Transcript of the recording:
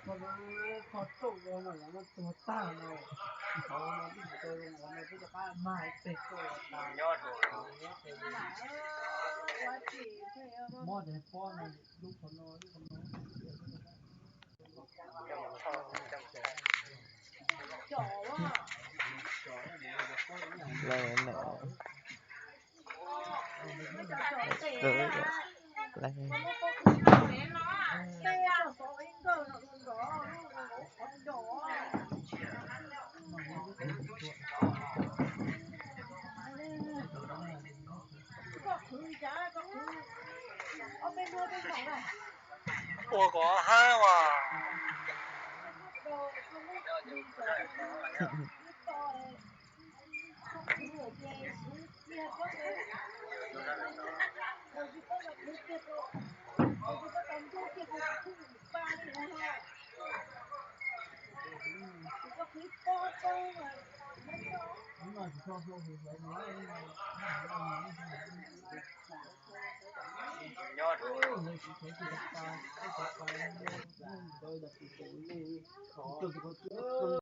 Qhov no, qhov rooj no mas lawv muab tuag tag no. Qhov no twb tsis tau zoo, qhov no twb rov qab mag ib teg tuaj tas. Mob ces pob no, lub qhov no, lub qhov no. Lawv no, lawv, lawv, ua kom hab mas.